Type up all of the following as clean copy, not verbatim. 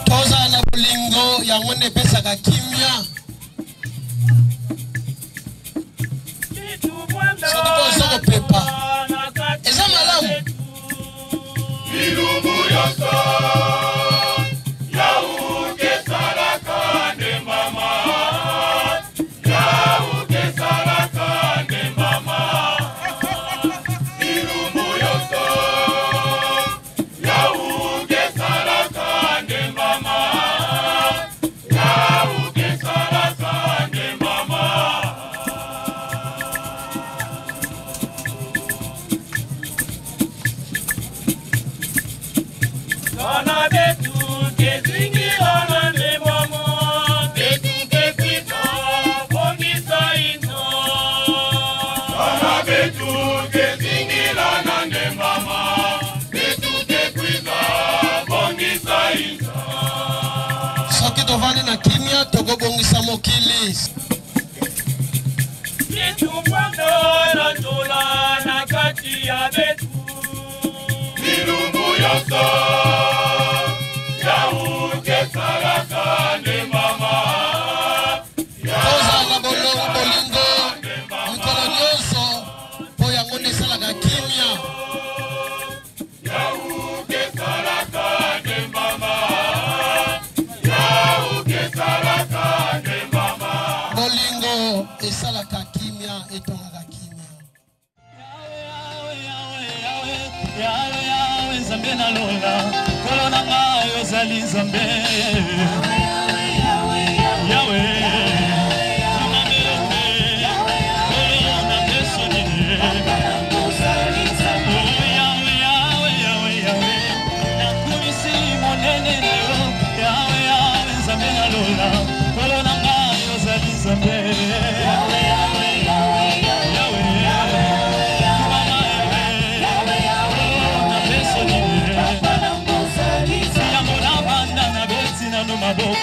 Tozala na bolingo, yango nde epesaka kimia. Soki boza kopepa eza malamu. Bilumbu nyonso yaukesalaka nde mama, yaukesalaka nde mama. Bilumbu nyonso yaukesalaka nde mama, yaukesalaka nde mama. Bana betu kezingilana nde mama, betu kekwiza bongisa inza. Soki tovandi na kimia, tokobongisa mokili. Bilumbu nyonso yaukesalaka nde mama. Tozala na bolongo bolingo mikolo nyonso, mpo yango nde esalaka kimia. Yaukesalaka nde mama, yaukesalaka nde mama. Bolingo esalaka kimia, etongaka kimia. Yawe, Yawe, Nzambe na lola, Nkolo na ngai ozali Nzambe. Yawe, Nkolo na peso nini? Oh, Yawe, Yawe, Yawe, Yawe, nakumisi monene na yo. Yawe, Yawe, Nzambe na lola, Nkolo na ngai ozali Nzambe. Yawe, yango nabanda nabeti nano maboko.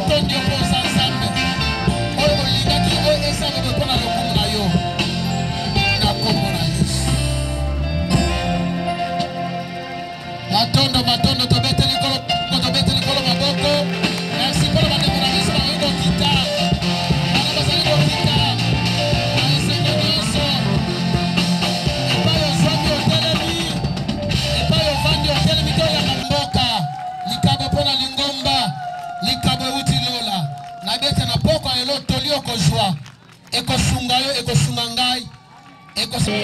Natondi yo mpo oza Nzambe oyo olingaki oyo esalema mpo na lokumu na yo, na nkombo na Yesu. Matondo, matondo, tobete likolo, tobete likolo maboko. Merci mpo na bandeko na biso bazali kokita, bana bazali kokita na esengo nyonso. Epai ozwami otelemi, epai ovandi otelemi, toyamba mboka. Likabo mpo na lingomba, likabo euti lola. Nayebi ete na pokwa ya lelo toli okozwa ekosunga yo, ekosunga ngai, ekosunga.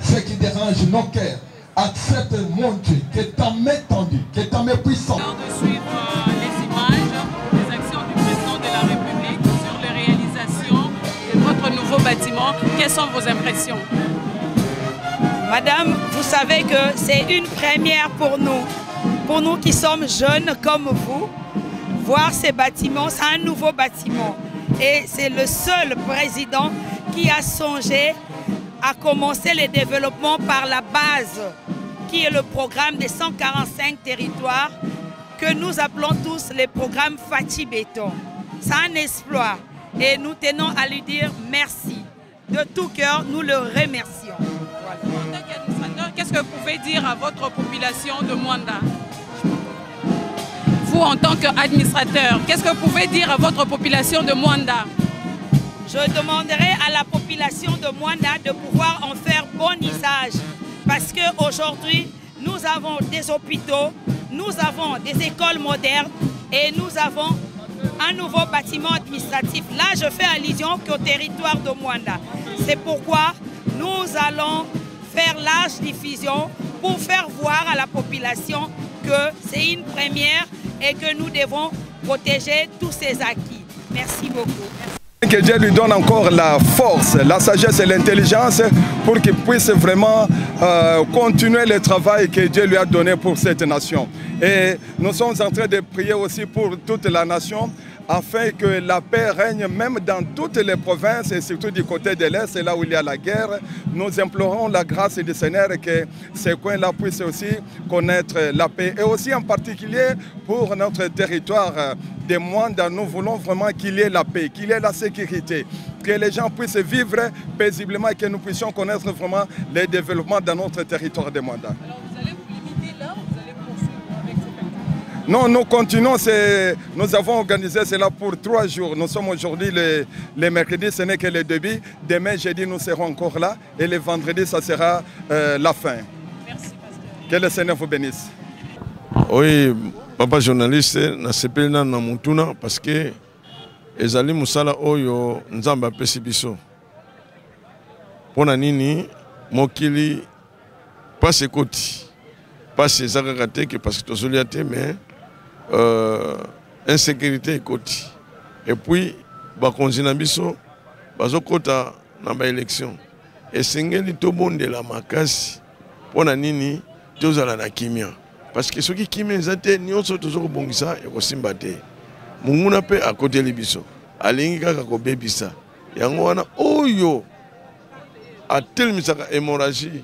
Ce qui dérange nos cœurs, accepte mon Dieu, que ta main tendue, que ta main puissante. De suivre les images des actions du président de la République sur les réalisations de votre nouveau bâtiment. Quelles sont vos impressions? Madame, vous savez que c'est une première pour nous. Pour nous qui sommes jeunes comme vous, voir ces bâtiments, c'est un nouveau bâtiment. Et c'est le seul président qui a songé à commencer le développement par la base, qui est le programme des 145 territoires que nous appelons tous le programme Fatshi Béton. C'est un exploit et nous tenons à lui dire merci. De tout cœur, nous le remercions. Voilà. En tant qu'administrateur, qu'est-ce que vous pouvez dire à votre population de Moanda? Vous, en tant qu'administrateur, qu'est-ce que vous pouvez dire à votre population de Moanda? Je demanderai à la population de Moanda de pouvoir en faire bon usage. Parce qu'aujourd'hui, nous avons des hôpitaux, nous avons des écoles modernes et nous avons un nouveau bâtiment administratif. Là, je fais allusion qu'au territoire de Moanda. C'est pourquoi nous allons faire large diffusion pour faire voir à la population que c'est une première et que nous devons protéger tous ces acquis. Merci beaucoup. Que Dieu lui donne encore la force, la sagesse et l'intelligence pour qu'il puisse vraiment continuer le travail que Dieu lui a donné pour cette nation. Et nous sommes en train de prier aussi pour toute la nation afin que la paix règne même dans toutes les provinces et surtout du côté de l'Est, là où il y a la guerre. Nous implorons la grâce du Seigneur que ces coins-là puissent aussi connaître la paix. Et aussi en particulier pour notre territoire de Moanda, nous voulons vraiment qu'il y ait la paix, qu'il y ait la sécurité, que les gens puissent vivre paisiblement et que nous puissions connaître vraiment les développements dans notre territoire de Moanda. Alors vous allez vous limiter là ou vous allez poursuivre avec cette activité? Non, nous continuons. Nous avons organisé cela pour 3 jours. Nous sommes aujourd'hui le mercredi, ce n'est que le début. Demain, jeudi, nous serons encore là. Et le vendredi, ça sera la fin. Merci, pasteur. Que le Seigneur vous bénisse. Oui, papa journaliste, nasepeli nanu na mutuna parce que ezali mosala oyo Nzambe apesi biso. Pona nini mokili pasi ekoti. Pasi eza kaka te ke parce que tozolia te, mais insécurité ekoti. Et puis bakonzi na biso bazokota na ba élection. Esengeli tobondela makasi pona nini tozala na kimia. Parce que soki kimia eza te, nyonso tozo kobongisa ekosimba te. Monguna mpe akoteli biso, alingi kaka kobebisa. Yango wana oyo atelemisaka hémorragie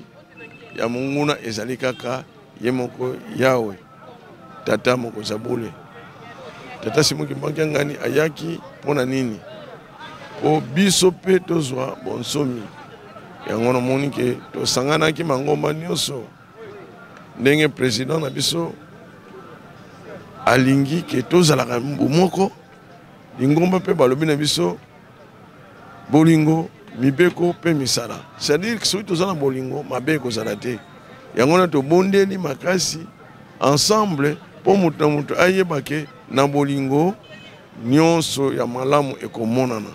ya monguna ezali kaka ye moko Yawe, tata mokonzi ya bule. Tata Simon Kimbangu Kiangani ayaki mpona nini? Po biso mpe tozwa bonsomi. Yango namoni ke tosanganaki mangomba nyonso. Ndenge président na biso alingi ke tozalaka bomoko, lingomba mpe balobi na biso bolingo, mibeko mpe misala. C'est-à-dire soki toza na bolingo, mabe ekozala te. Yango wana tobondeli makasi ensemble mpo moto na moto ayeba ke na bolingo nyonso ya malamu ekomonana.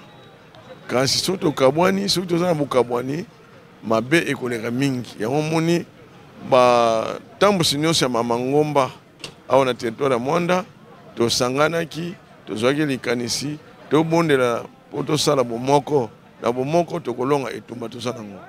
Kasi soki tokabwani, soki toza na bokabwani, mabe ekoleka mingi. Yango omoni batambusi nyonso ya mama ngomba awa na territoire ya Mwanda tosanganaki, tozwaki likanisi tobondela mpo tosala bomoko. Na bomoko tokolonga etumba toza nango.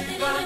Amen.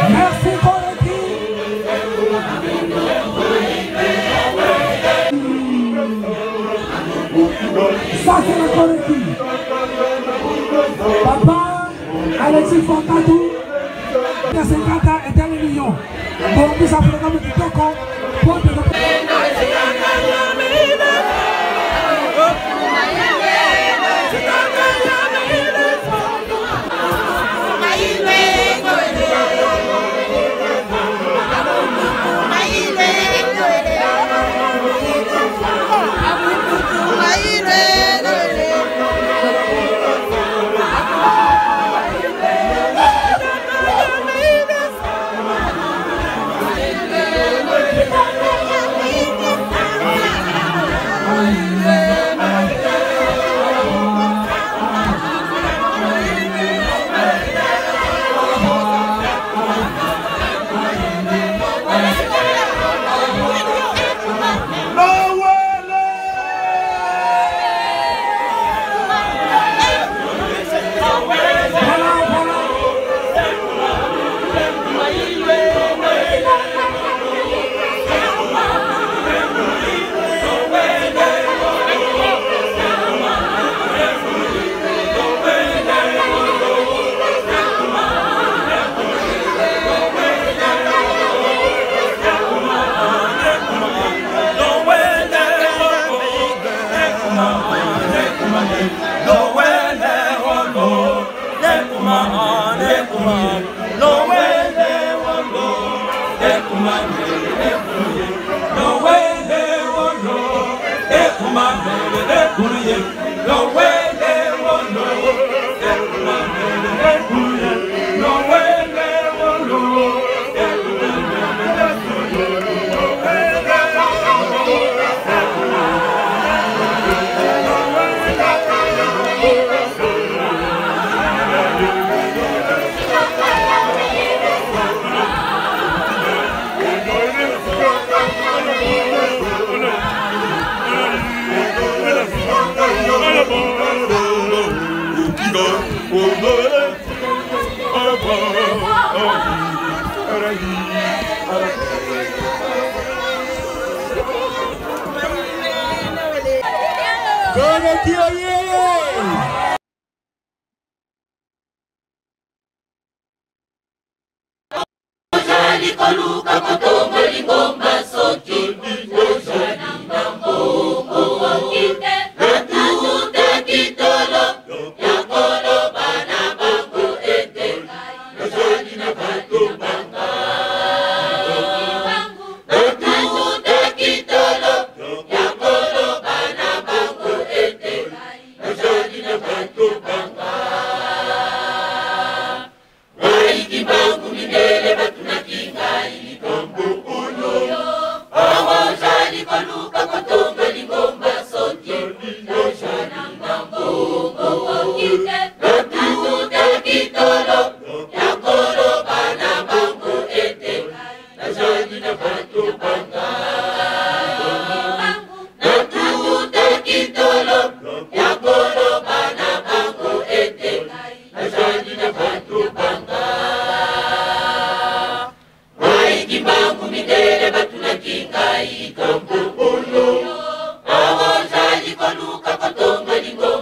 Merci Koleki. Ça c'est la Koleki. Papa Alexis Fankatou, 50 est un million. Bon, nous avons le kitoko. Kambo oyo, awa ozali koluka kotonga lingomba.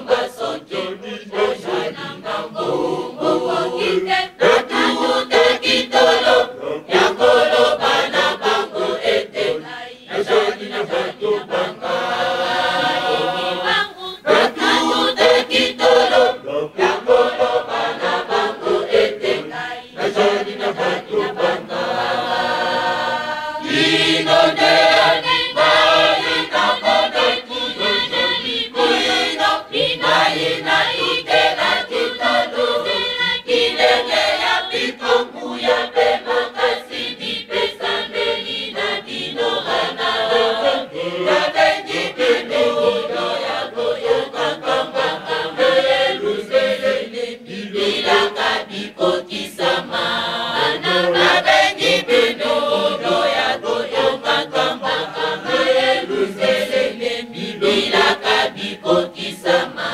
bikokisama.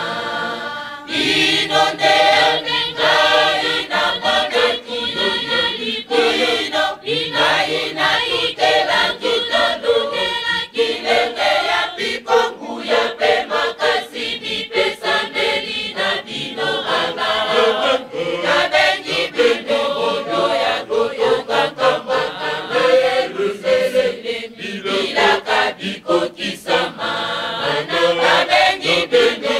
Bino nde ngai namonaki, bino ngai natutelaki tolo, bilenge ya mpiko, nguya mpe makasi bipesameli na bino abala. Nabengi bino boya kotonga nkamba na Yerusalemi, bilaka bikokisama. Nabengi bino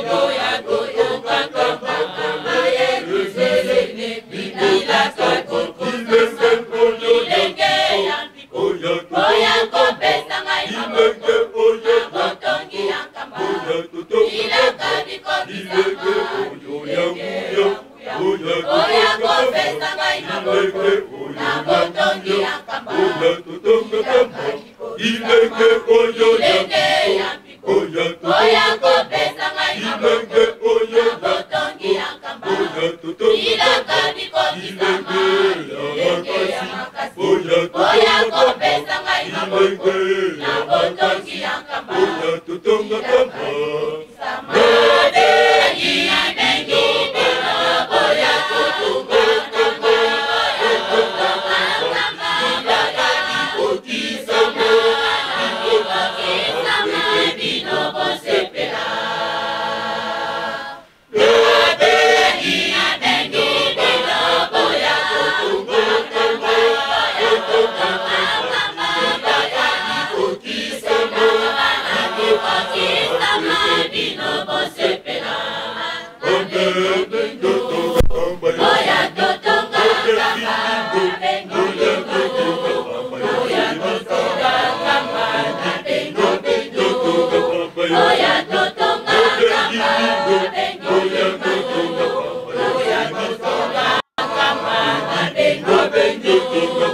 boya kotonga nkamba na Yerusalemi, bilaka bikokisama. Bilenge ya mpiko, boya kopesa ngai maboko na botongi ya nkamba, bilaka bikokisama. Bilenge ya nguya, boya kopesa ngai maboko na botongi ya nkamba, bilaka bikokisama. Bilenge ya mpiko, boya kopesa ngai maboko na botongi ya nkamba, bilaka bikokisama. Bilenge ya makasi, boya kopesa ngai maboko na botongi ya nkamba, bilaka bikokisama. Nabengi, nabengi bino boya kotonga nkamba, nkamba, bilaka bikokisama, bikokisama, bino bosepela. Nabengi, nabengi bino boya kotonga nkamba, nkamba, bilaka bikokisama, bikokisama, bino bosepela. Boya totonga nkamba, nabengi bino. Boya totonga nkamba, nabengi bino. Boya totonga nkamba, nabengi bino. Boya totonga nkamba, nabengi bino.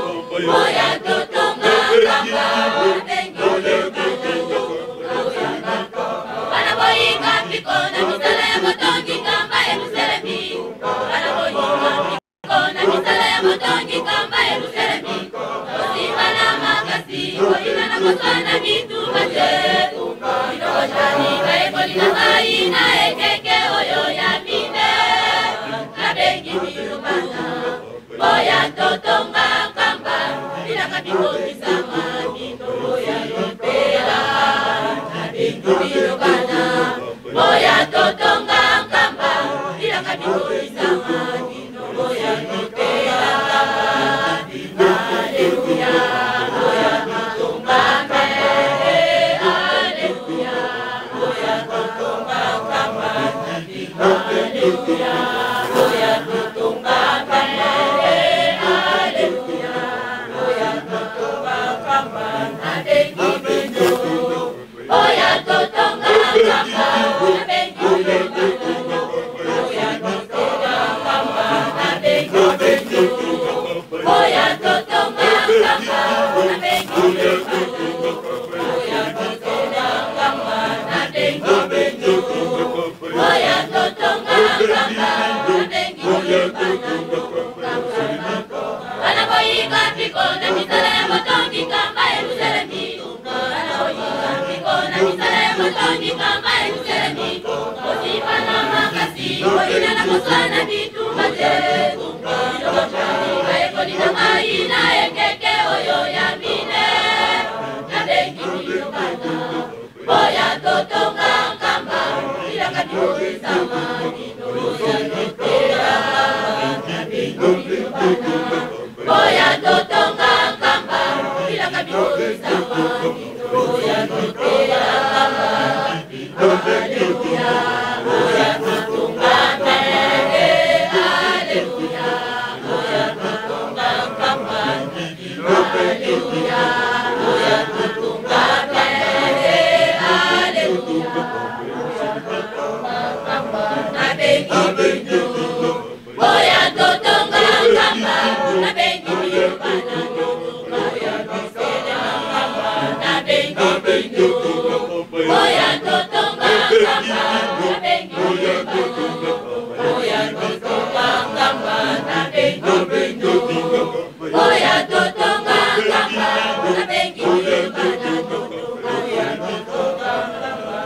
Boya totonga nkamba, nabengi bino. Bana boyika mpiko na misala ya botongi nkamba Yerusalemi. Bana boyika mpiko na misala ya botongi nkamba Yerusalemi. Kosimbana makasi, koyina na koswana bitumba te. Bino botali bayekoli na ngai na ekeke oyo ya mine. Nabengi bino bana, boya totonga nkamba, bilaka bikokisama, bino boya topela. Nabengi bino bana, boya totonga nkamba, bilaka bikokisama, bino boya topela nkamba. Aleluya, boya totonga nkamba. Aleluya, boya totonga nkamba. Aleluya, boya totonga nkamba. Aleluya, boya totonga nkamba. Nabengi bino, boya totonga nkamba. Nabengi bino, boya totonga nkamba. Nabengi bino, boya totonga nkamba. Nabengi bino, boya totonga nkamba. Nabengi bino, boya totonga nkamba. Nabengi bino. Bana boyika mpiko na misala ya botongi nkamba Yerusalemi. Bana boyika mpiko na misala ya botongi nkamba Yerusalemi. Kosimbana makasi, koyina na koswana bitumba te. Bino botali bayekoli na ngai na ekeke oyo ya mine. Nabengi bino bana, boya totonga nkamba, bilaka bikokisama, bino boya topela. Nabengi bino bana, boya totonga nkamba, bilaka bikokisama, bino boya topela nkamba. Aleluya, boya totonga nkamba. Aleluya, boya totonga nkamba. Aleluya, boya totonga nkamba. Aleluya, boya totonga nkamba. Nabengi bino, boya totonga nkamba. Nabengi bino bana, boya totonga nkamba. Nabengi bino, boya totonga nkamba. Nabengi bino bana, boya totonga nkamba. Nabengi bino, boya totonga nkamba. Nabengi bino bana, boya totonga nkamba.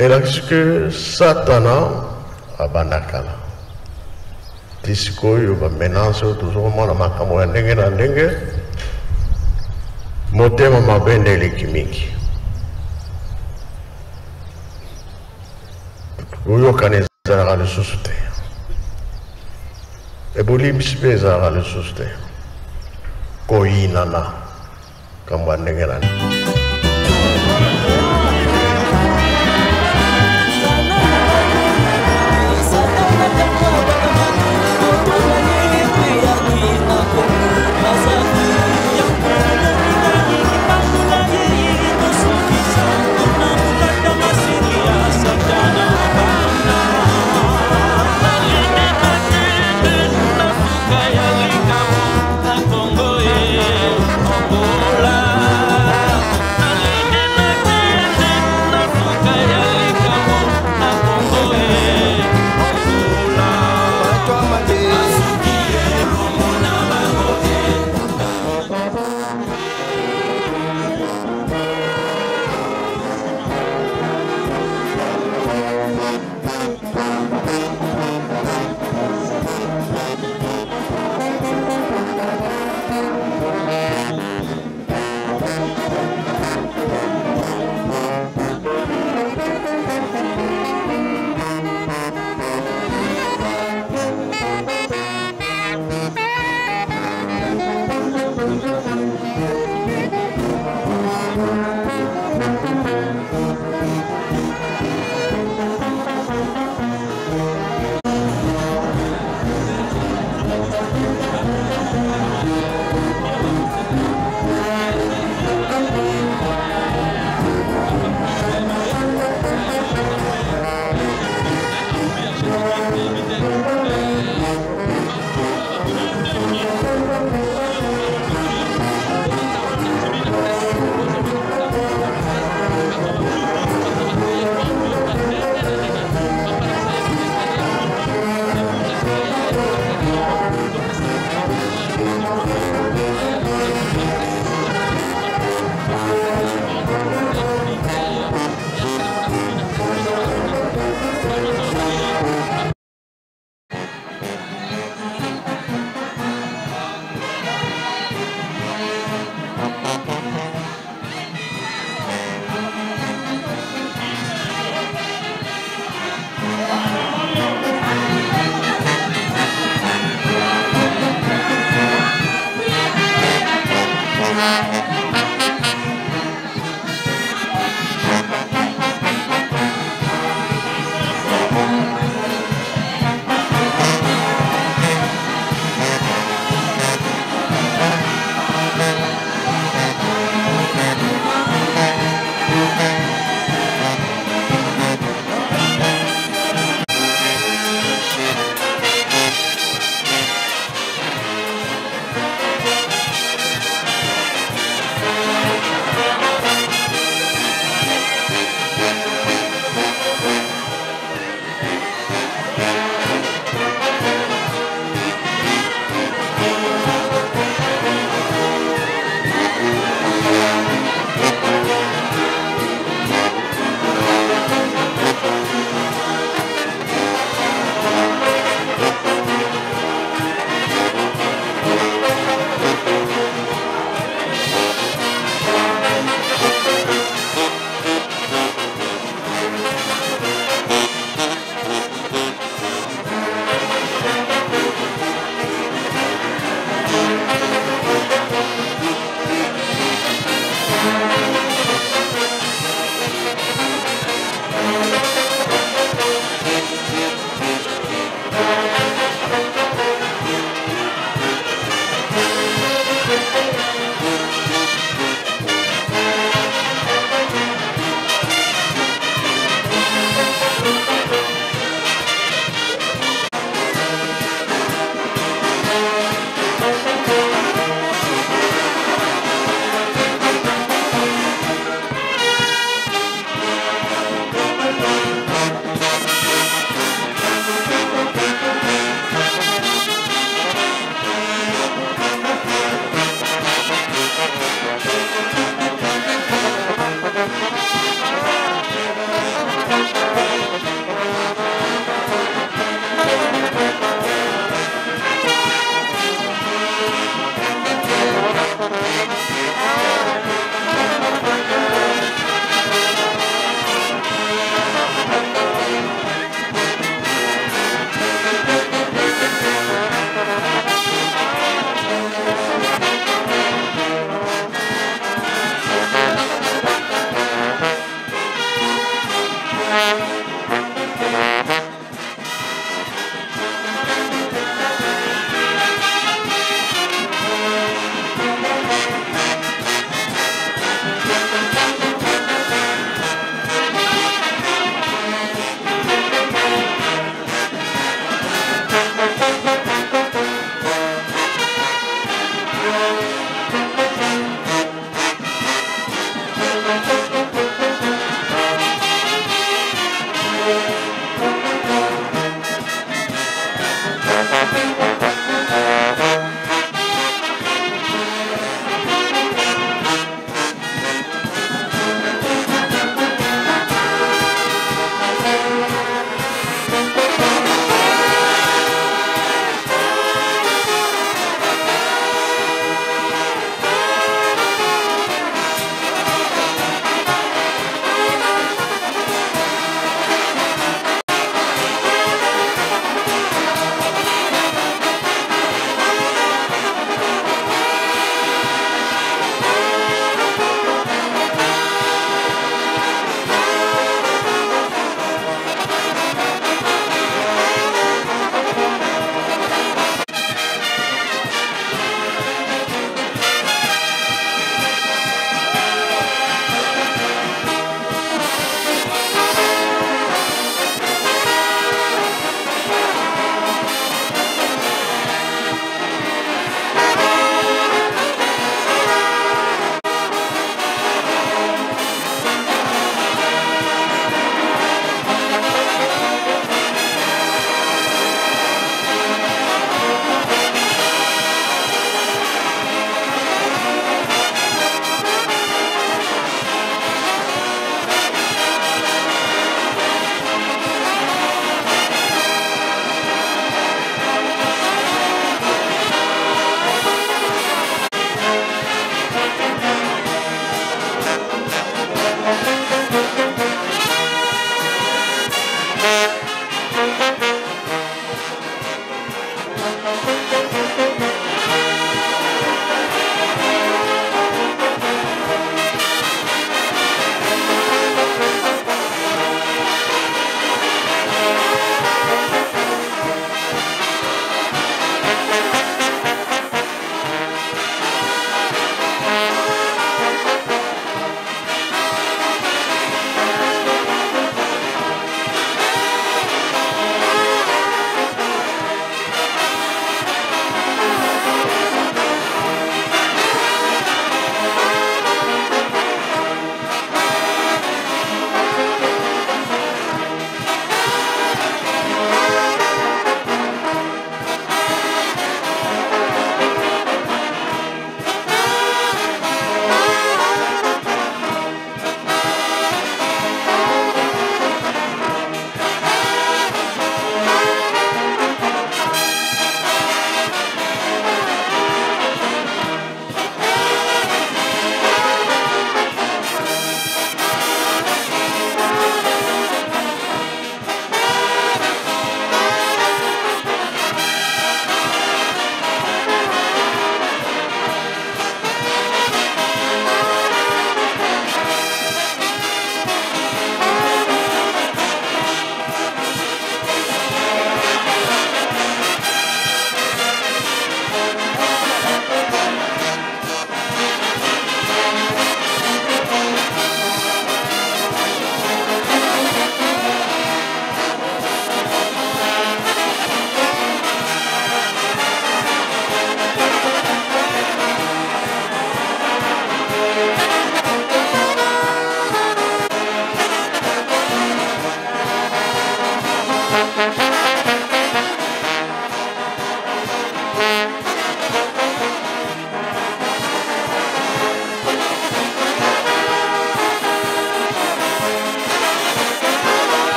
Elakisi ke Satana abanda kala ti sikoyo, bamenance oyo tozokomona, makambo ya ndenge na ndenge, motema mabe nde eleki mingi, koyokana ezalaka lisusu te, ebolimbisi mpe ezalaka lisusu te, koyinana, kambo ya ndenge na ndenge.